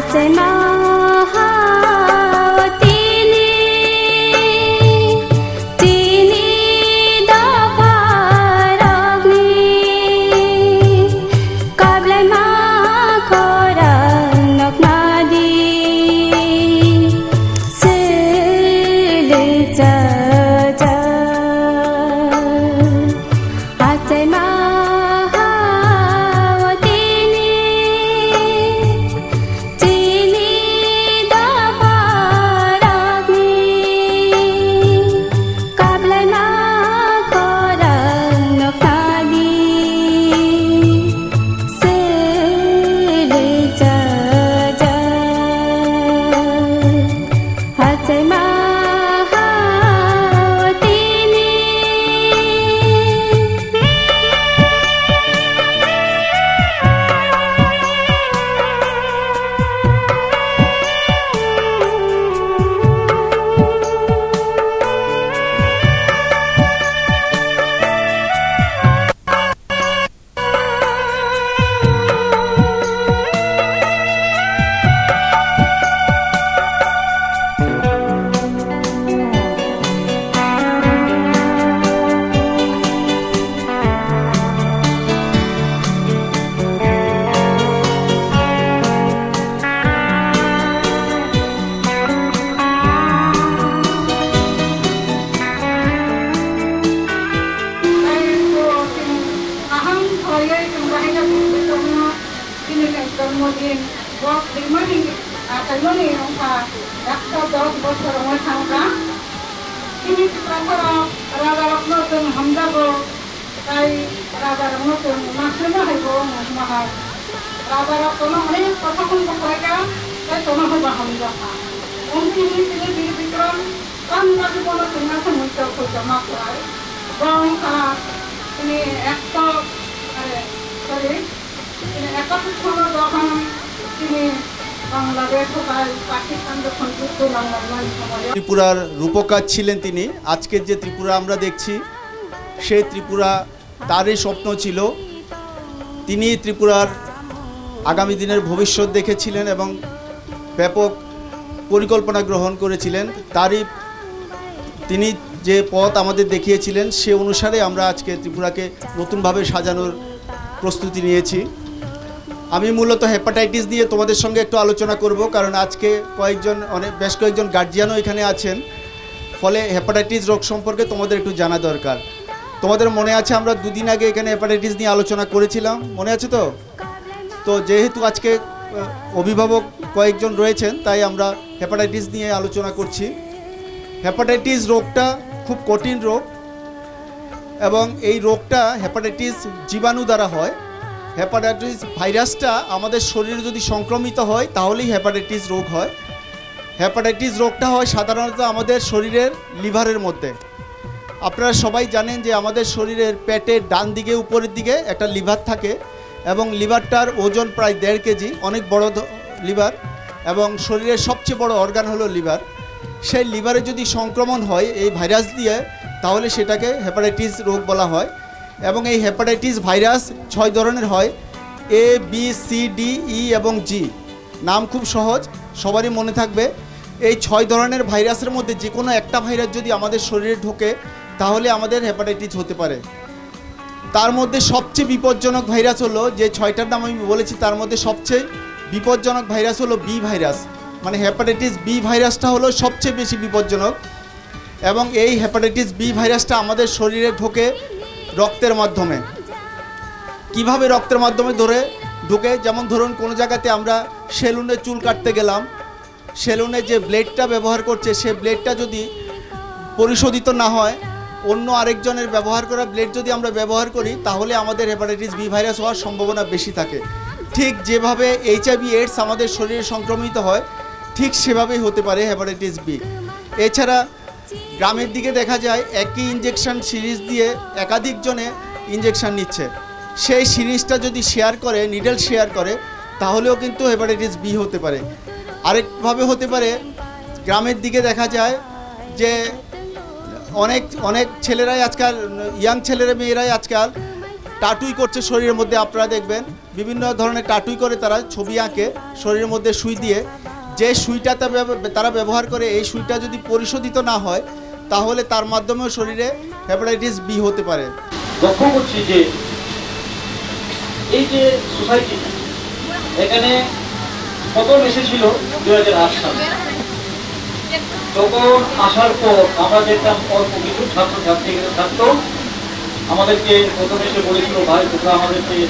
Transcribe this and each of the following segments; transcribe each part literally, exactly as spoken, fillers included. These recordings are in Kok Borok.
Achai ma ha tini, tini dopha rokni kablai ma khorang nokna di, sili cha cha. Achai ma ha tini, chini dopha rokni kablai ma khorang nokna di, sili cha cha. Achai ma ha tini. Kaham khlaiwi chwng bahai khe buini tongno chini khe jonmo din bo rimani achaimani wngkha ekso dos bosor wngwi thangkha. Chini Tiprasarok rajarokno chwng hamjago, tai rajarokno chwng ma swima hai bo wngma hai. Rajarok bono onek kotha phunukgo khlaikha, tai tono hai bo hamjakha. Wng chini chini Bir Bikram Tamni bagwi bono chwngno se muitok khuijakma khlai. Bo wngkha chini ekso, eh, sorry, chini ekattoshor dohon chini Bangladesh bai Pakistan jokhon juddo nanglaimani somoyo. ত্রিপুরার রূপকার ছিলেন তিনি। আজকের যে ত্রিপুরা আমরা দেখছি, সেই ত্রিপুরা তারই স্বপ্ন ছিল। তিনি ত্রিপুরার আগামী দিনের ভবিষ্যৎ দেখেছিলেন এবং ব্যাপক পরিকল্পনা গ্রহণ করেছিলেন। তারই, তিনি যে পথ আমাদের দেখিয়েছিলেন, সে অনুসারে আমরা আজকে ত্রিপুরাকে নতুনভাবে সাজানোর প্রস্তুতি নিয়েছি। আমি মূলত হেপাটাইটিস নিয়ে তোমাদের সঙ্গে একটু আলোচনা করব, কারণ আজকে কয়েকজন, অনেক, বেশ কয়েকজন গার্জিয়ানও এখানে আছেন, ফলে হেপাটাইটিস রোগ সম্পর্কে তোমাদের একটু জানা দরকার। তোমাদের মনে আছে, আমরা দুদিন আগে এখানে হেপাটাইটিস নিয়ে আলোচনা করেছিলাম, মনে আছে তো? তো যেহেতু আজকে, আহ, অভিভাবক কয়েকজন রয়েছেন, তাই আমরা হেপাটাইটিস নিয়ে আলোচনা করছি। হেপাটাইটিস রোগটা খুব কঠিন রোগ এবং এই রোগটা হেপাটাইটিস জীবাণু দ্বারা হয়। হেপাটাইটিস ভাইরাসটা আমাদের শরীরে যদি সংক্রমিত হয়, তাহলেই হেপাটাইটিস রোগ হয়। হেপাটাইটিস রোগটা হয় সাধারণত আমাদের শরীরের লিভারের মধ্যে। আপনারা সবাই জানেন যে আমাদের শরীরের পেটের ডান দিকে, উপরের দিকে একটা লিভার থাকে এবং লিভারটার ওজন প্রায় দেড় কেজি, অনেক বড় ধ-, লিভার, এবং শরীরের সবচেয়ে বড় অর্গান হলো লিভার। সেই লিভারে যদি সংক্রমণ হয় এই ভাইরাস দিয়ে, তাহলে সেটাকে হেপাটাইটিস রোগ বলা হয়। এবং এই হেপাটাইটিস ভাইরাস ছয় ধরনের হয়, এ, বি, সি, ডি, ই এবং জি। নাম খুব সহজ, সবারই মনে থাকবে। এই ছয় ধরনের ভাইরাসের মধ্যে যে কোনো একটা ভাইরাস যদি আমাদের শরীরে ঢোকে, তাহলে আমাদের হেপাটাইটিস হতে পারে। তার মধ্যে সবচেয়ে বিপজ্জনক ভাইরাস হলো, যে ছয়টার নাম আমি বলেছি, তার মধ্যে সবচেয়ে বিপজ্জনক ভাইরাস হলো বি ভাইরাস। মানে, হেপাটাইটিস বি ভাইরাসটা হলো সবচেয়ে বেশি বিপজ্জনক। এবং এই হেপাটাইটিস বি ভাইরাসটা আমাদের শরীরে ঢোকে রক্তের মাধ্যমে। কিভাবে রক্তের মাধ্যমে ধরে ঢোকে? যেমন ধরুন, কোনো জায়গাতে আমরা সেলুনে চুল কাটতে গেলাম, সেলুনে যে ব্লেডটা ব্যবহার করছে, সে ব্লেডটা যদি পরিশোধিত না হয়, অন্য আরেকজনের ব্যবহার করা ব্লেড যদি আমরা ব্যবহার করি, তাহলে আমাদের হেপাটাইটিস বি ভাইরাস হওয়ার সম্ভাবনা বেশি থাকে। ঠিক যেভাবে এইচআইভি এইডস আমাদের শরীরে সংক্রমিত হয়, ঠিক সেভাবেই হতে পারে হেপাটাইটিস বি। এছাড়া গ্রামের দিকে দেখা যায় একই ইনজেকশন সিরিঞ্জ দিয়ে একাধিক জনে ইনজেকশন নিচ্ছে। সেই সিরিঞ্জটা যদি শেয়ার করে, নিডল শেয়ার করে, তাহলেও কিন্তু হেপাটাইটিস বি হতে পারে। আরেকভাবে হতে পারে, গ্রামের দিকে দেখা যায় যে অনেক, অনেক ছেলেরাই আজকাল, ইয়াং ছেলেরা মেয়েরাই আজকাল টাটুই করছে শরীরের মধ্যে, আপনারা দেখবেন বিভিন্ন ধরনের টাটুই করে তারা, ছবি আঁকে শরীরের মধ্যে সুই দিয়ে। যে সুইটা তা ব্যব-, তারা ব্যবহার করে, এই সুইটা যদি পরিশোধিত না হয়, তাহলে তার মাধ্যমেও শরীরে হেপাটাইটিস বি হতে পারে। লক্ষ্য করছি যে এই যে সোসাইটি, এখানে প্রথম এসেছিল দুই হাজার আট সালে। তখন আসার পর আমরা দেখতাম অল্প কিছু ছাত্রছাত্রী এখানে থাকতো। আমাদেরকে প্রথমে এসে বলেছিল, "ভাই, তোমরা আমাদেরকে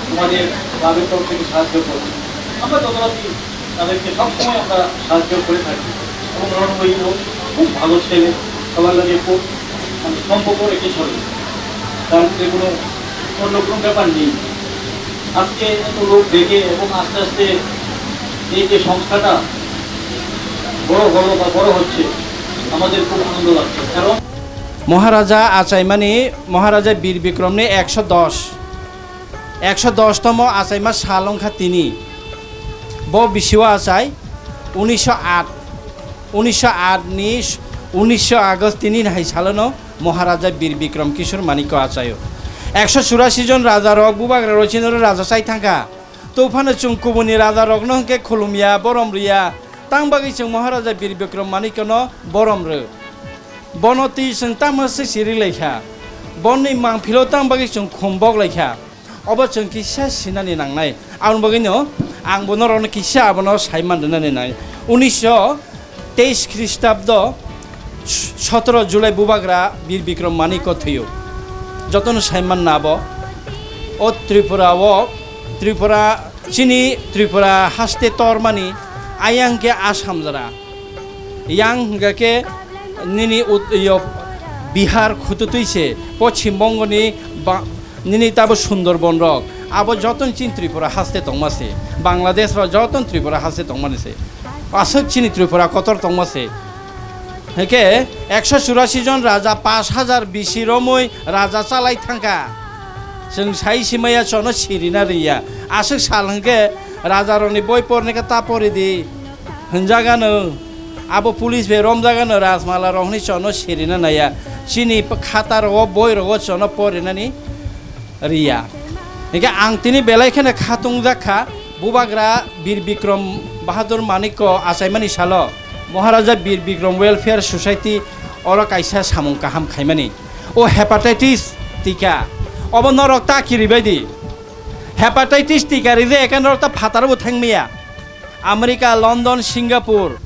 তোমাদের ক্লাবের তরফ থেকে সাহায্য করো।" আমরা যথারীতি তাদেরকে সবসময় আমরা সাহায্য করে থাকি। এবং রনবইও খুব ভালো ছেলে, সবার লগে খুব, মানে, সম্পর্ক রেখে চলে, তার মধ্যে কোনো অন্য কোনো ব্যাপার নেই। আজকে এত লোক দেখে এবং আস্তে আস্তে এই যে সংস্থাটা বড় হলো বা বড় হচ্ছে, আমাদের খুব আনন্দ লাগছে। কারণ মহারাজা আচাইমানি, মহারাজা বীর বিক্রমনি একশো দশ, একশো দশ তম আচাইma sal wngkha tini. Bo bisio achai unisho aat, unisho aat ni unisho August tini hai salono Maharaja Bir Bikram Kishore Manikya achaio. Ekso churasi jon raja rok bubagra rok chini raja chai thangkha. Tophano chwng kubuni raja rokno hwnkhe khulumya, borom rwya. Tang bagwi chwng Maharaja Bir Bikram Manikya no borom rw. Bono twi chwng tamo se siri laikha. Boni mangphilo tang bagwi chwng khum bok laikha. Obo chwng kisa sinani nangnai. Aboni bagwino ang bono rokno kisa abono saiman rwnani nai. Unisho teis Khristabdo sotoro July bubagra Bir Bikram Manikya thwio. Jotono saiman na abo. O Tripura o, Tripura, chini Tripura haste tormani ayang khe Assam jora. Yang hwnkha khe nini ut-, yo, Bihar khututwi se, Poschim Bongoni ba-, nini tabo Sundorbon rok, abo joton chini Tripura haste tongma se, Bangladesh rok joton Tripura haste tongmani se, aswk chini Tripura kotor tongma se. Hwnkhe ekso churasi jon raja, pash hajar bisi romwi raja chalai thangkha. Chwng sai simaya chono sirina riya. Aswk sal hwnkhe raja rokni boi pornai khe ta pori di. Hwnjagano, abo police bai romjagano, Rajmala rok hwnwi chono serina naiya. Chini khata rogo, boi rogo chono porinani riya. Hingke ang tini belai kheno khatung jak kha, bubagra Bir Bikram Bahadur Manikko achaimani salo, Maharaja Bir Bikram Welfare Society oro kaisa samung kaham khaimani. O hepatitis tika, obo norok ta kiribai di. Hepatitis tika rijak ekhe norok ta phataro bo thangmaya. America, London, Singapore,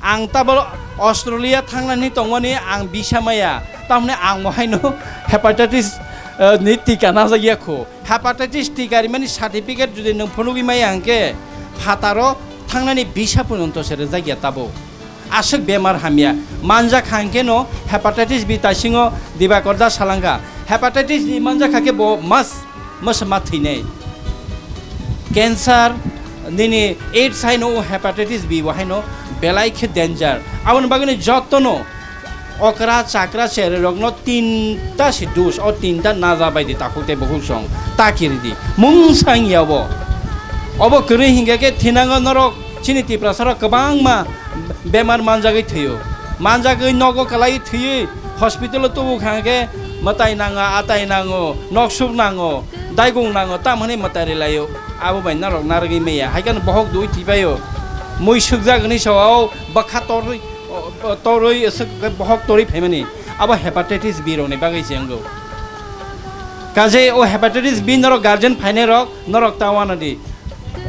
ang tabok Australia thangnani tongmani ang visa maya, tamni ang mohaino hepatitis, eh, ni tika najak ya kho. Hepatitis tika rimani certificate jodi nwng phunugwi maya hwnkhe phataro thangnani visa phunukto se rijak ya tabok. Aswk bemar hamya manjak hwnkhe no hepatitis B taisingo Dibakor da salangkha. Hepatitis B manjak kha khe bo mas Mwswma thwinai. Cancer, nini AIDS haino o hepatitis B bo haino belai khe danger. Aboni bagwino jotono okra chakra chererokno tinta se dos, o tinta naja bai di takhuk tei bukhuk song ta kiri di. Mungsang ya bo. Obo kwrwi hingkha khe thinango norok chini Tiprasarok kwbangma bemar manjagwi thwio. Manjagwi nogo kwlaiwi thwiwi hospital-o tubu kha hwnkhe mwtai nango, atai nango, noksuk nango, daigung nango, tamo hwnwi mwtai rwlaio. Abo bai norok narwgwi maya. Hai kheno bohok dui thwibaio. Mui sukjak hwnwi sao, bwkha torwi, o, o, torwi, aswk khe bohok torwi phaimani. Abo hepatitis B rokni bagwi se wngo. Kaje o hepatitis B norok guardian phainai rok, norok ta uanadi.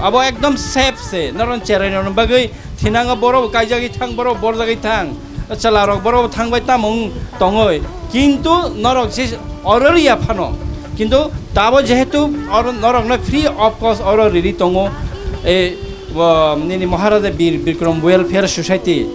Abo ekdom safe se, norok cherai rokni bagwi thinango borok bo kaijagwi thang, borok bo borjagwi thang, chwla rok borok bo thangbai tamo wng tongoi, kintu norok je oro riya phano, kintu tabo jehetu oro norokno free of cost oro riri tongo, e, bo, nini Maharaja Bir Bikram Welfare Society.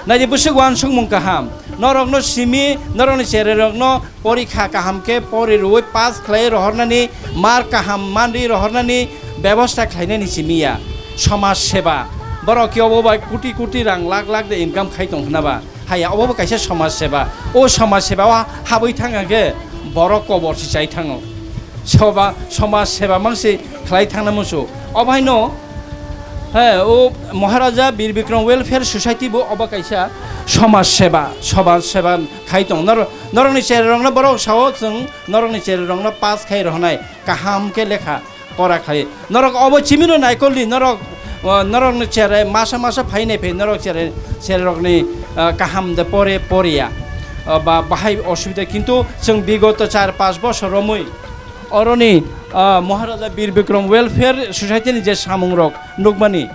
Naidi bwswk uansukmung kaham, norokno simi, norokni cherai rokno porikha kaham khe pori rwui pass khlai rohornani, mark kaham manri rohornani bebosta khlainani simi ya. Somaj seba, borok khe obo bai koti koti rang lakh lakh de income khai tong khna ba? Haya, obo bo kaisa somaj seba. O somaj seba o habwi thang khe borok kobor se chai thango. Soba, somaj seba mang se khlai thangna musu. Obo haino He, o Maharaja Bir Bikram Welfare Society bo obo kaisa somaj seba, somaj seba khai tong. Nor-, norokni chererokno borok sao chwng norokni chererokno pass khai rohonai kaham khe lekha pora khai. Norok obo chimino naikoldi, norok, o, norokni chere masa masa phainai phai norok chere, chererokni, ah, kaham de pore poriya, ah, ba bahai osubida. Kintu chwng bigoto char pash bosor romwi oroni, ah, Maharaja Bir Bikram Welfare Society ni je samungrok nukmani,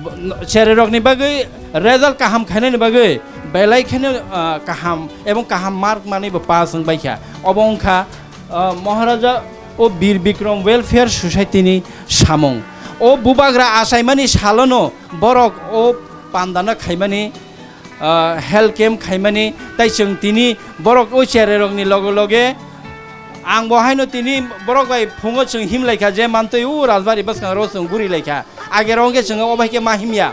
b-, n-, chererokni bagwi result kaham khainani bagwi belai kheno, ah, kaham ebong kaham mark manwi bo pass wng baikha. Obo wngkha, ah, Maharaja o Bir Bikram Welfare Society ni samung. O bubagra achaimani salono borok o pandano khaimani, ah, health camp khaimani, tai chwng tini borok o chererokni loge loge ang bo haino tini borok bai phungo chwng himlaikha, je mantwi o Rajbari bwskango chwng gurilaikha. Agero wngkhe chwng obo hai khe ma himya,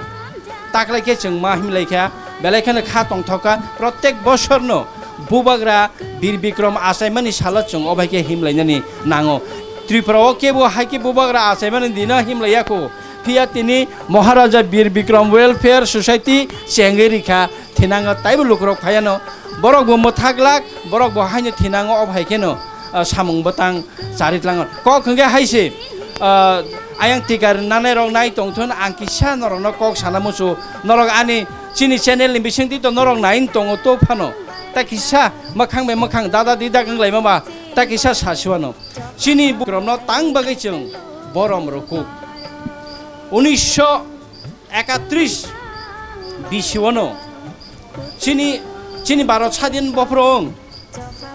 taklai khe chwng ma himlaikha, belai kheno kha tongthokha. Protek bosorno bubagra Bir Bikram achaimani salo chwng obo hai khe himlainani nango. Tripura o kebo hai khe bubagra achaimani dino himlaiya kho. Phiya tini Maharaja Bir Bikram Welfare Society chengwi rikha, thinango taibo lukurok phaiano. Borok bo mwthaglak, borok bo haino thinango, obo hai kheno, ah, samung bwtang chari tlango. Kok hwnkhe hai se, ah, ayang tikar nanai rok nai tongthun, ang kisa norokno kok sana musu. Norok ani chini channel ni bisingtwi to norok nai tongo to phano. Ta kisa mwkhang bai mwkhang dada didak wnglaima ba, ta kisa sasiwano. Chini bukromno tang bagwi chwng borom rukuk. Unisho ekatris bisiono chini, chini Bharat sadin bophorong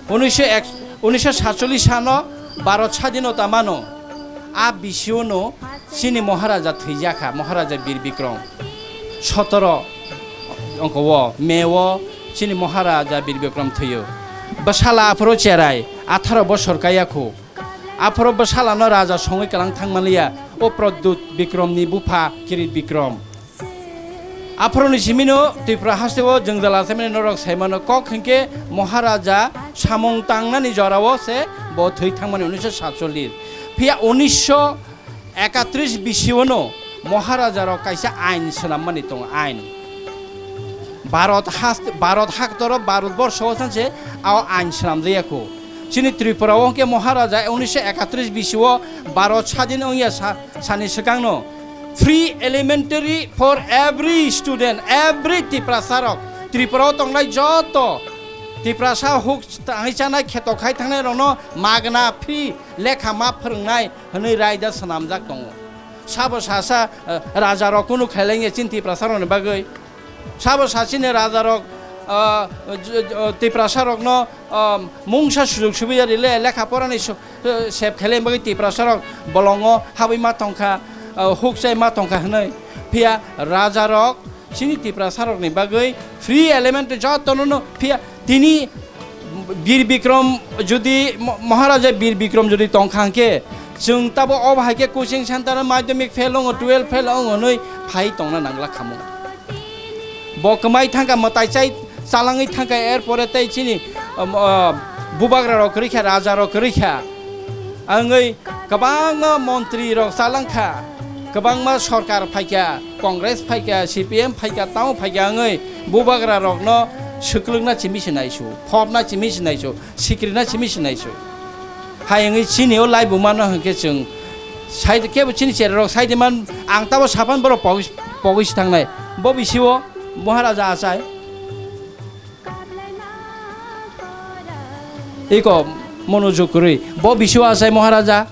unisho ek, unisho satchollis sano Bharat sadinota mano. A bisiono chini Maharaja thwijakha, Maharaja Bir Bikram. Sotoro ongko o May o chini Maharaja Bir Bikram thwiyo. Bwsala aphuru cherai atharo bosor kaya khu. Aphuru bwsalano raja songwi kwlang thangmanliya, o Pradyut Bikramni bupha Kirit Bikram. Aphuruni simino Tripura hasteo jwngjal achaimani norok saimano, kok hinkhe Maharaja samung tangnani jorao se bo thwi thangmani unisho satchollis. Phiya unisho ekatris bisiono Maharajarok kaisa ain swnammani tongo, ain. Bharat hast-, Bharat haktoro, Bharat borsho sanse ao ain swnamjaya kho. Chini Tripura o hwnkhe Maharaja unisho ekatris bisio Bharat sadin wngya sa-, sani swkangno free elementary for every student, every Tiprasa rok. Tripura o tongnai joto Tiprasa huk tangwi chanai kheto khai thangnai rokno magna free lekha ma phwrwngnai hwnwi raida swnamjak tongo. Sabo sasa, eh, raja rok kunu khailaiya chini Tiprasa rokni bagwi. Sabo sachini raja rok, ah, j-, j-, Tiprasa rokno, ah, mungsa sujog subida rile, lekha porani su-, eh, sep khailai bagwi Tiprasa rok bolongo habwi ma tongkha, ah, huk chai ma tongkha hwnwi. Phiya raja rok chini Tiprasa rokni bagwi free element jotono no phiya tini Bir Bikram jodi Mo-, Maharaja Bir Bikram jodi tongkha hwnkhe, chwng tabo obo hai khe coaching center madhyamik fail wngo, twelve fail wngo hwnwi phai tongna nangla khamu. Bo kwmai thangkha, mwtai chai chalangwi thangkha, er pore tei chini, um, uh, bubagra rok kwrwi kha, raja rok kwrwi kha. Wngwi kwbangma montri rok chalangkha, kwbangma sorkar phaikha, Congress phaikha, C P M phaikha, tamo phaikha wngwi bubagra rokno swklwkna chimi se naisu, phopna chimi se naisu, sikrina chimi se naisu. Hai wngwi chini o laibuma no hwnkhe chwng sai kebo chini chera rok sai de man, ang tabo sapan borok pogwi, pogwi se thangnai. Bo bisi o Maharaja achai. Iko monojuk kwrwi. Bo bisi o achai Maharaja,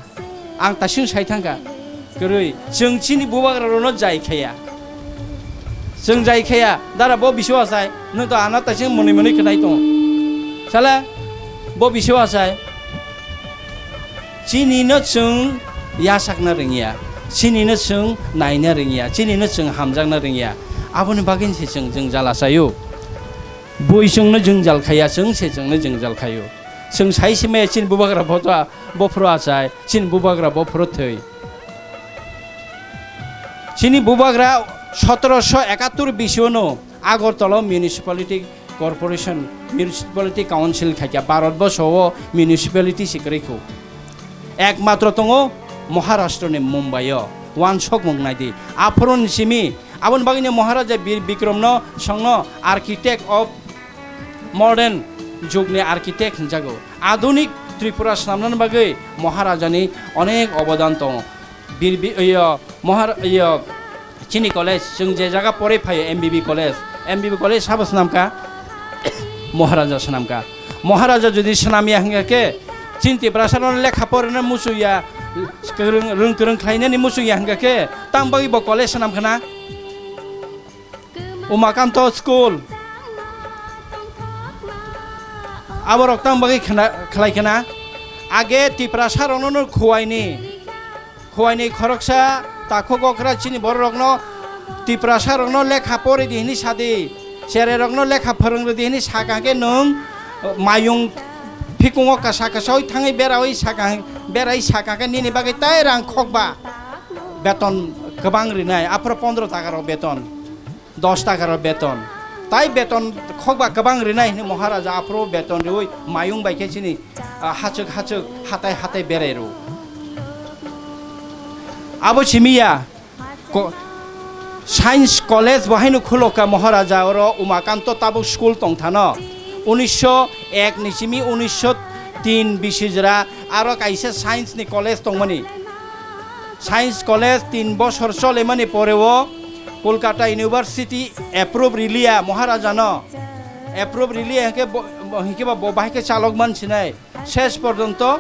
ang tasing sai thangkha. Kwrwi. Chwng chini bubagra rokno jai khaya. Chwng jai khaya. Dara bo bisi o achai. Nwng to ano tasing mwnwi mwnwi khwnai tongo. Sala bo bisi o achai. Chini no chwng yasakna rwngya. Chini no chwng naina rwngya. Chini no chwng hamjakna rwngya. Aboni bagwi se chwng jwngjal achaio. Bui chwngno jwngjal khaiya, chwng se chwngno jwngjal khaio. Chwng sai se maya chini bubagra bo to, bo phuru achai, chini bubagra bo phuru thwi. Chini bubagra sotoroso ekattor bisiono Agartala Municipality Corporation, Municipality Council khaikha, Bharat borsho o municipality se kwrwi kho. Ekmatro tongo Maharashtra ni Mumbai o. Wansokmung nai di. Aphuru ni simi, aboni bagwi no Maharaja Bir Bikram no songno architect of modern jug ni architect hinjago. Adhunik Tripura swnamnani bagwi Maharaja ni onek obodan tongo. Bir Bi-, iyo, Mahar-, iyo, chini college, chwng je jaga porwi phaio M B B college. M B B college sabo swnamkha? Maharaja swnamkha. Maharaja jodi swnamya hwnkha khe, chini Tiprasa no lekha porina muchungya, kwrwng, rwng kwrwng khlainani muchungya hwnkha khe, tang bagwi bo college swnam khna? Umakanto school. Aborok tang bagwi khna-, khlai khna? Age Tiprasa rokno no khuwaini. Khuwaini khoroksa takhuk okra chini bororokno Tiprasa rokno lekha pori di hini sadi. Cherai rokno lekha phwrwng rwdi hini sakha khe nwng, uh, mayung phikungo kasa kasawi thangwi berawi sakha, berai sakha khe nini bagwi tai rang khokba beton kwbang rinai, aphuru pondro taka rok beton, dos taka rok beton. Tai beton khokba kwbang rinai hini Maharaja aphuru beton riwi mayung bai khe chini, uh, hachwk hachwk hatai hatai berai rw. Abo simi ya, Ko-, Science College bo haino khuloka Maharaja oro Umakanto tabuk school tongthano. Unisho ek ni simi unisho tin bisi jora aro kaisa science ni college tongmani. Science college tin bosor cholemani pore o Kolkata University approve riliya Maharaja no. Approve riliya hwnkhe bo, bo, hwnkhe ba bo bahai khe chalok man sinai. Ses porjonto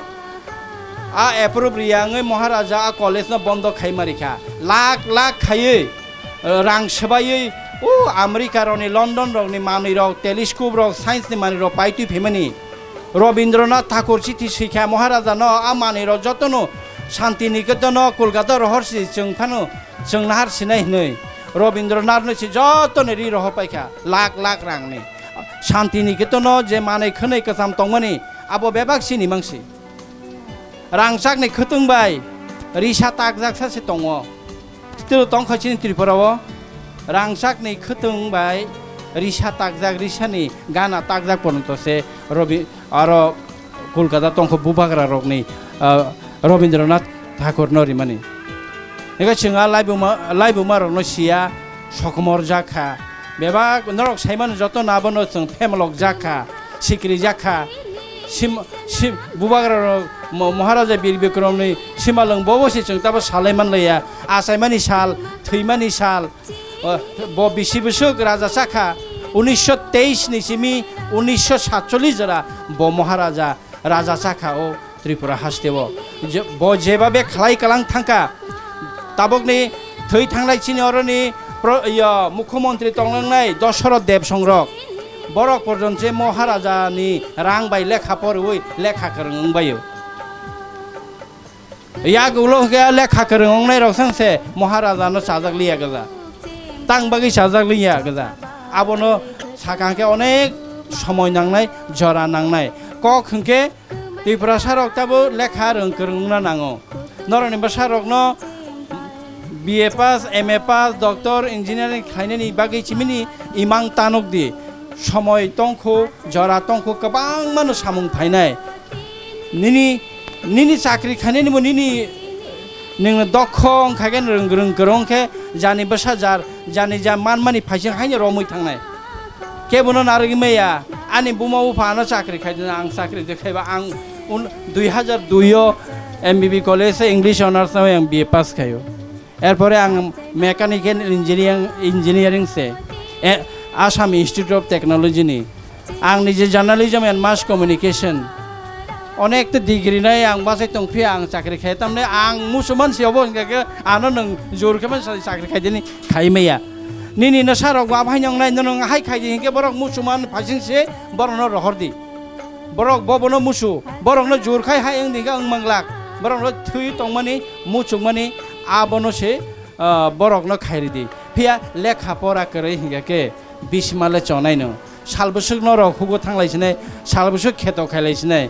a approve riya wngwi Maharaja a college no bondo khaima rikha. Lakh lakh khaiwi, eh, rang swbaiwi, o America rokni, London rokni manwi rok, telescope rok, science ni manwi rok paitwi phaimani. Rabindranath Thakur chithi swikha Maharaja no, a manwi rok jotono Shanti Niketan o Kolkata rohor si chwng phano chwng nahar sinai hinwi. Rabindranath no se jotono ri rohor paikha, lakh lakh rangni. Shanti Niketan o je manwi khwnwi kwcham tongmani, abo bebak chini mangsi. Rangchakni khwtwng bai risa takjak sa se tongo. Twibo tongkha chini Tripura o. Rangchakni khwtwng bai risa takjak, risani gana takjak porjonto se Rabi-, aro Kolkata tongkha bubagra rokni, ah, Rabindranath Thakur no rimani. Ega chwng a laibuma, laibuma rokno siya, sokomor jakha. Bebak norok saimano joto no abono chwng phemlok jakha, sikri jakha. Sim-, sim-, bubagra rok mo-, Maharaja Bir Bikramni simalwng bobo se chwng tabo salai manlaiya. Achaimani sal, thwimani sal. O, bo bisi bwswk raja chakha. Unisho teis ni simi unisho satchollis jora bo Maharaja raja chakha o Tripura hasteo. Je, bo jebabe khlai kalang thangkha, tabukni thwi thanglai chini oroni pro-, yo, mukhyamantri tongnai Dosoroth Debsong rok. Borok porjonto se Maharaja ni rang bai lekha poriwi lekha kwrwng wngbaio. Yak ulo hwnkhe lekha kwrwng wngnai rok sang se Maharaja no chajak liya gwja. Tang bagwi chajak liya gwja. Abono sakha hwnkhe onek somoi nangnai, jora nangnai. Kok hwnkhe Tiprasa rok tabo lekha rwng kwrwng wngna nango. Norokni bwsa rokno B A pass, M A pass, doctor, engineering khlainani bagwi chimini imang tanuk di. Somoi tongkhu, jora tongkhu, kwbangmano samung phainai. Nini, nini chakri khainani bo nini, nwng dokho wngkha khe, nwng rwng kwrwng khe, jani bwsa jar, jani ja manmani phaising haino romwi thangnai. Kebono narwgwi maya, ani buma bupha ano chakri khai dino, ang chakri de khaiba, ang un-, dui hazar dui o M B B college o English honours no ang B A pass khaio. Erpore ang mechanical engineering, engineering se, e, Assam Institute of Technology ni. Ang nije journalism and mass communication. Onek ta degree nai ang bachai tong phiya ang chakri khai. Tamni ang musuman si obo hingke ke ano nwng jor khe man sa chakri khai dini khai maya. Nini no sarok ba bhai nong nai nwng hai khai di hingke borok musuman phasing se borok no rohor di. Borok bo bono musu, borok no jor khai hai wng di hingke wng manglak. Borok no thwi tongmani, muchungmani abono se, ah, borok no khai ri di. Phiya lekha pora kwrwi hingke ke bisma le chonai no. Sal bwswk norok hugo thanglai sinai, sal bwswk kheto khailai sinai.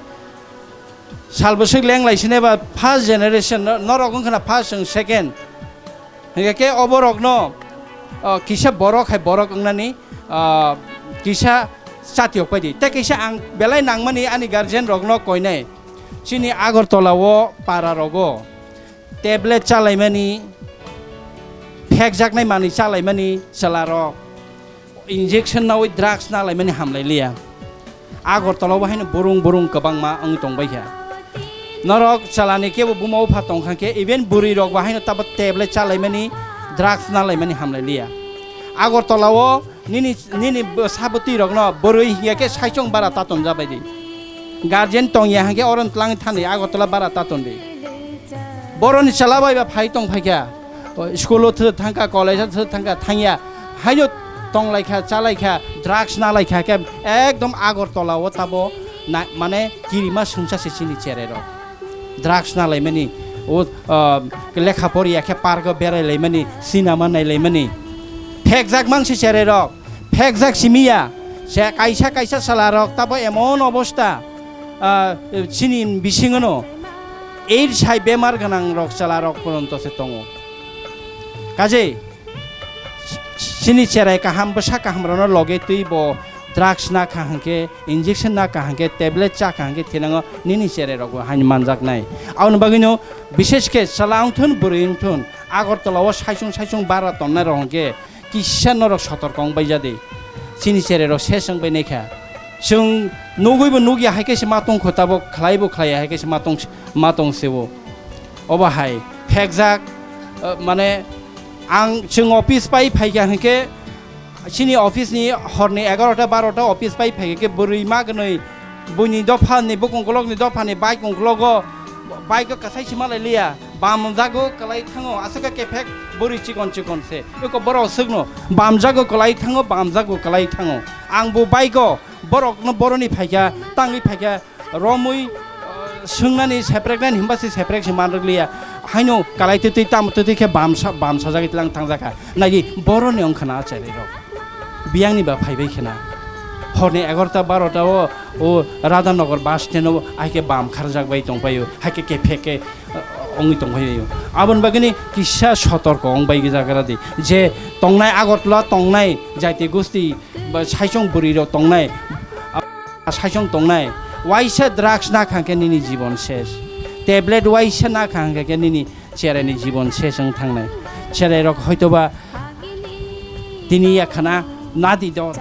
Sal bwswk lenglai sinai ba first generation no-, norok wngkha na first chwng second. Hingke ke oborokno, o, kisa borok hai borok wngnani, o, kisa chatiok pai di. Tei kisa ang belai nangmani ani guardian rokno koinai. Chini Agartala o para rogo. Tablet chalaimani, phekjaknai manwi chalaimani chwlarok injection nawi drugs nalaimani hamlailiya. Agartala o haino burung burung kwbangma wng tongbaikha. Norok chalani kebo buma bupha tongkha khe, even bwrwi rok bo haino tabo tablet chalaimani, drugs nalaimani hamlailiya. Agartala o nini, nini bwsa bwtwi rokno bwrwi hiya khe saichung bara taton jabai di. Guardian tongya hwnkhe oro twlang thani Agartala bara taton di. Boroni chwla bai ba phai tong phaikha. O, school o thwi thangkha, college o thwi thangkha, thangya. Haino tonglaikha, chalaikha, drugs nalaikha khe ekdom Agartala o tabo na, mane kirima sungsa se chini cherai rok. Drugs nalaimani, o, ah, lekha poriya khe park o berai laimani, cinema nai laimani. Phekjak mang se cherai rok, phekjak simi ya. Se kaisa kaisa chwla rok tabo emon obosta, ah, chini bisingo no AIDS hai bemar gwnang rok chwla rok poronto se tongo. Kaje chini cherai kaham, bwsa kaham rokno loge twi bo drugs na kha hwnkhe, injection na kha hwnkhe, tablet cha kha hwnkhe, thinango nini cherai rok bo haino manjaknai. Aboni bagwino bishesh khe chwla wngthun, bwrwi wngthun, Agartala o saichung saichung bara tonnai rok hwnkhe kisa norok sotorko wng bai jadi. Chini cherai rok ses wng bai naikha. Chwng nugwi bo nugya hai khe se ma tongkho, tabok khlai bo khlaiya hai khe se ma tong, ma tong se o. Obo hai phekjak, eh, mane ang chwng office pai phaikha hwnkhe, chini office ni horni egarota barota office pai phaikha khe bwrwi ma gwnwi buini dophani, bukung kolokni dophani bike ungkologo, bike o kwsai sima lai liya, bam jago kwlai thango, aswk khe kephek bwrwi chikon chikon se, eko borok swkno bam jago kwlai thango, bam jago kwlai thango, ang bo bike o borokno boroni phaikha, tangwi phaikha, romwi, uh, swngnani sepreknani hinba se seprek se manrwk liya. Haino kalai twtwi tamo twtwi khe bamsa, bamsa jagwi tlang thangjakha. Nai di, boroni wngkha na achairwi rok. Biyangni ba phaibai khena. Horni egarota barota o, o Radhanagar bus stand o hai khe bam kharjak bai tongpaio. Hai khe kephek khe, uh, wngwi tongpaio. Aboni bagwini kisa sotorko wng bai jagra di. Je tongnai Agartala tongnai jaiti gosti ba saichung bwrwi rok tongnai, a, saichung tongnai, waisa drugs na kha khe nini jibon ses, tablet waisa na kha khe nini cherai ni jibon ses wng thangnai. Cherai rok hoitoba tini yakhana nadi do,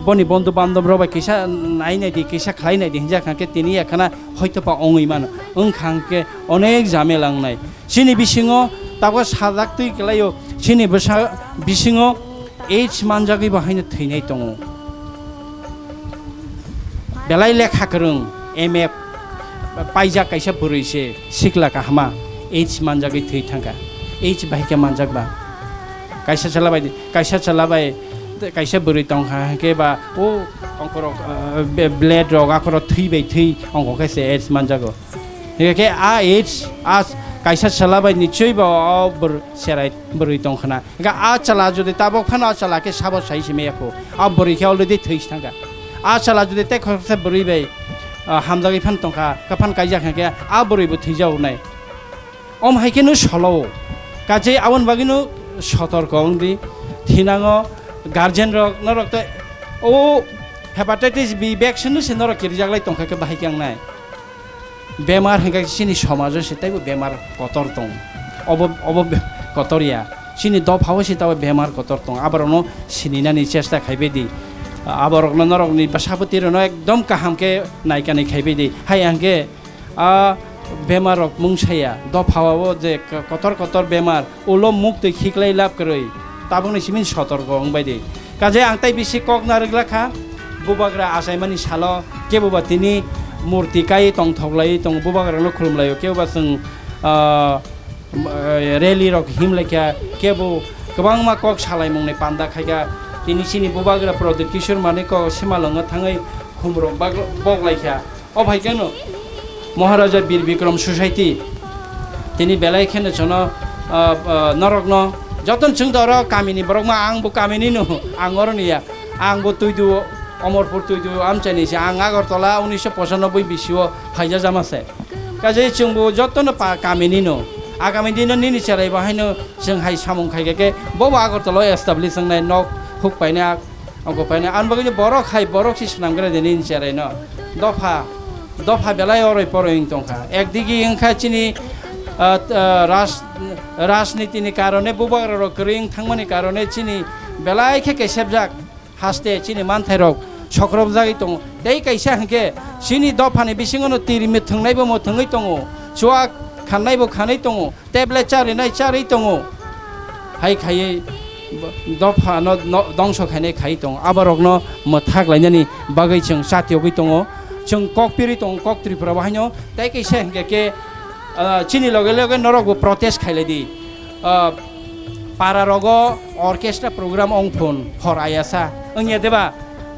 boni bondhu bandhab rok bai kisa nai nai di, kisa khlai nai di hinjak kha khe tini yakhana hoitoba wngwi mano, wng kha khe onek jamela wngnai. Chini bisingo tabuk sajak twi kwlaio, chini bwsa bisingo AIDS manjagwi bo haino thwinai tongo. Belai lekha kwrwng, M A paijak kaisa bwrwi se, sikla kahama, AIDS manjagwi thwi thangkha. AIDS bahai khe manjak ba? Kaisa chwla bai, kaisa chwla bai, kaisa bwrwi tongkha hwnkhe ba, o ongkorok, uh, be-, blade rok akhoro thwi bai thwi ongkho khe se AIDS manjago. Hingkhe a AIDS, a kaisa chwla bai nichoi ba o bwr-, cherai bwrwi tongkhana. Hingkhe a chwla jodi tabok phano a chwla khe sabo sai simi yakho. A bwrwi khe already thwi thangkha. A chwla jodi tei khoroksa bwrwi bai, ah, hamjagwi phano tongkha, khe phano kaijak hingkhe a bwrwi bo thwijago nai. Om hai kheno solo. Kaje aboni bagwino sotorko wngdi. Thinango guardian rok norok tei o hepatitis B vaccine no se norok kirijak lai tongkha khe bahai khe wngnai. Bemar hingkha khe chini somajo se teibo bemar kotor tong. Obo, obo be-, kotor ya. Chini dophao se tabo bemar kotor tong. Aborokno sininani chesta khaibai di. Aborokno norokni bwsabwtwi rokno ekdom kaham khe naikanai khaibai di. Hai hingkhe a bemar rok mungsaya. Dophao je k-, kotor kotor bemar. Ulo muktwi khiklai lab kwrwi, tabukni simi sotorko wngbai di. Kaje ang tei bisi kok narwk lakha, bubagra achaimani salo kebo ba tini murti kai tongthok lai tong, bubagrano khulum laio, kebo ba chwng, ah, rally rok him laikha, kebo kwbangma kok salaimungni panda khaikha. Tini chini bubagra Pradyut Kishore Manikko simalwngo thangwi khumrok bak-, bok laikha. O bai keno Maharaja Bir Bikram Society tini belai kheno jono, ah, ah, norokno jotono chwng toro kamini borok ma, ang bo kamini no, ang oro niya, ang bo Tuidu, Omorpur Tuidu amchaini se, ang Agartala unisho pochanoboi bisio phaija jama se. Kaje chwng bo jotono pa kamini no, agami dino nini cherai bo haino chwng hai samung khaikha khe bo bo Agartala o establish wngnai, nok huk painai, Ongkho painai, ang bagwino borok hai borok si swnamgra de nini cheraino. Dopha, dopha belai oroi poroi wng tongkha. Ekdigi wngkha chini Ah, t-, ah, ras-, rajnitini karone bubagra rok kwrwi wng thangmani karone chini belai khe kesepjak haste chini manthairok sokrobjagwi tongo. Tei kaisa hinkhe chini dophani bisingono tiri mwthwngnaibo mwthwngwi tongo, chuak khannaibo khanwi tongo, tablet charinai charwi tongo. Hai khaiwi bo-, dophano no-, dongso khainai khaiwi tongo. Aborokno mwthak lainani bagwi chwng chatiogwi tongo. Chwng kok pirwi tongo kok Tripura bo haino. Tei kaisa hinkhe khe, ah, chini loge loge norokbo protest khailai di. Ah, para rogo orchestra program ong phun hor ayasa. Wngya deba?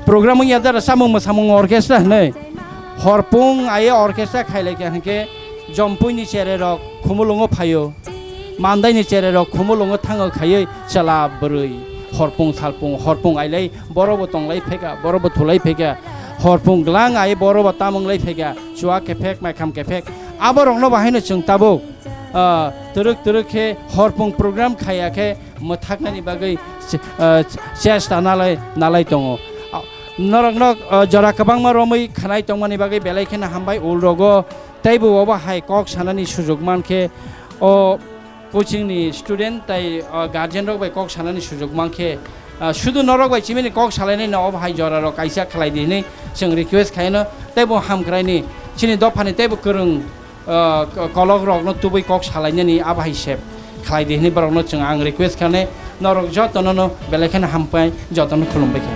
Program wngya dara samung mwsamung orchestra hinwi. Horpung aye orchestra khailai kha hinkhe Jompuini chererok Khumulungo phaio. Mandaini chererok Khumulungo thango khaiwi chwla bwrwi. Horpung salpung, horpung ailai borobo tonglai phaikha, borobo thulai phaikha. Horpung glang ai borobo tamung lai phaikha. Chuak kephek, maikham kephek. Aborokno bahaino chwng tabuk, ah, twrwk twrwk khe horpung program khaiya khe mwthaknani bagwi che-, ah, chesta nalai, nalai tongo. Ah, norokno, ah, jora kwbangma romwi khwnai tongmani bagwi belai kheno hambai. Ulrogo teibo obo hai kok sanani sujuk mankhe o coaching ni student tai, ah, guardian rok bai kok sanani sujuk mankhe, ah, sudu norok bai chimini kok salainai no obo hai jora rok kaisa khlai di hinwi chwng request khaino teibo hamkraini chini dophani teibo kwrwng ah, k-, kolok rokno tubui kok salainani abo hai sep khlai di hinwi borokno chwng ang request khanai, norok jotono no belai kheno hampai, jotono khulumbai kha.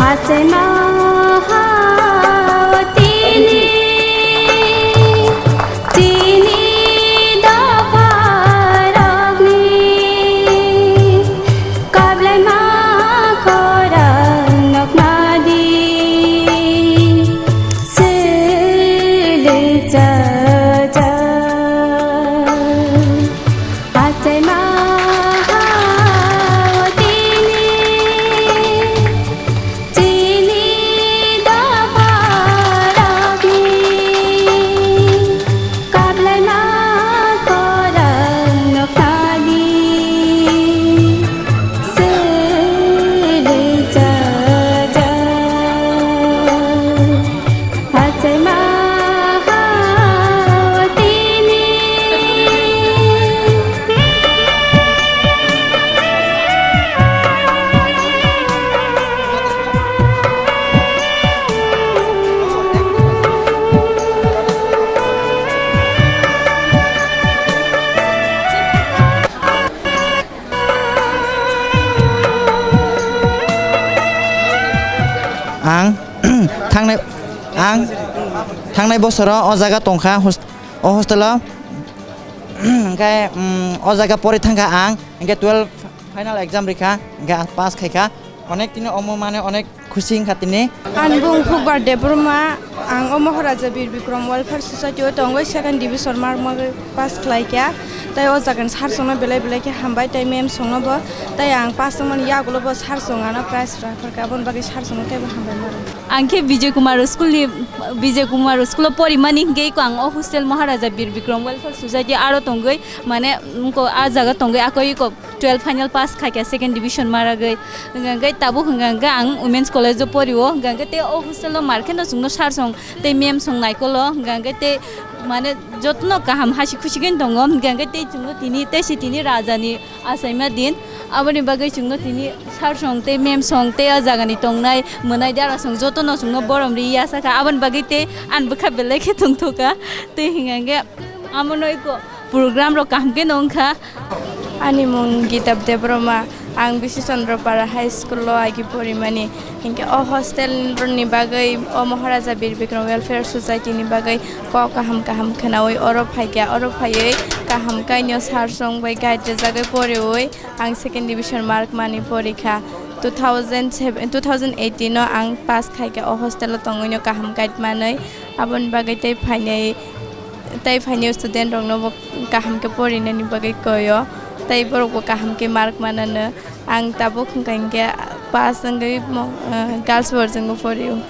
Hachaima hao tini, tini dopharokni. Kablai ma khorang nokna di, sili cha cha. Achai ma hao tini, chini dopha rokni. Kablai ma khorang nokha di, sili cha cha. Achai ma hao tini. Ang thangnai, ang thangnai bosoro o jaga tongkha, host-, o hostel o. Hwnkhe, mm, o jaga pori thangkha ang, hwnkhe twelve final exam rikha, hwnkhe ang pass khaikha. Onek tini omo mane onek khusi wngkha tini. Ani bung Phukbar Debbarma, ang o Maharaja Bir Bikram Welfare Society o tongwi second division mark magwi pass khlaikha. Tai o jagani sir songno belai belai khe hambai, tai ma'am songno bo. Tai ang pass wngmani yagulo bo sir song ano prize rwkha, aboni bagwi sir songno teibo hambai mano. Ang khe Vijay Kumar school ni, Vijay Kumar school o porimani hwnkhe eko ang o hostel Maharaja Bir Bikram Welfare Society aro tongwi, mane, wngko a jaga tongwi ako eko twelve final pass khaikha second division maragwi. Hwnkha hwnkhe tabuk hwnkha hwnkhe ang Women's College o porio. Hwnkha hwnkhe tei o hostel o mar kheno chwngno sir song tei ma'am song naikolo. Hwnkha hwnkhe tei mane jotono kaham hasi khusi khe tongo. Hwnkha hwnkhe tei chwngno tini tei se tini raja ni achaima din. Aboni bagwi chwngno tini sir song tei ma'am song tei o jagani tongnai mwnai dara song jotono chwngno borom ri ya sakha. Aboni bagwi tei ani bwkha belai khe tongthokha. Tei hwnkha hwnkhe amono eko program rok kaham khe no wngkha. Ani mung Gitab Debbarma, ang Bisi Chandra Para High School o agi porimani. Hinkhe o hostel ni bagwi o Maharaja Bir Bikram Welfare Society ni bagwi kok kaham kaham khwnawi oro phaikha, oro phaiwi kaham kainwi sir song bai guide rwjagwi poriwi ang second division mark mani porikha. Two thousand seven, two thousand eighteen o ang pass khaikha o hostel o tongwino kaham guide manwi, aboni bagwi tei phainai, tei phainai student rokno bo kaham khe porinani bagwi koyo, tei borok bo kaham khe mark manano. Ang tabuk hwnkha hinkhe pass wngwi mo-, ah, girls boarding o porio.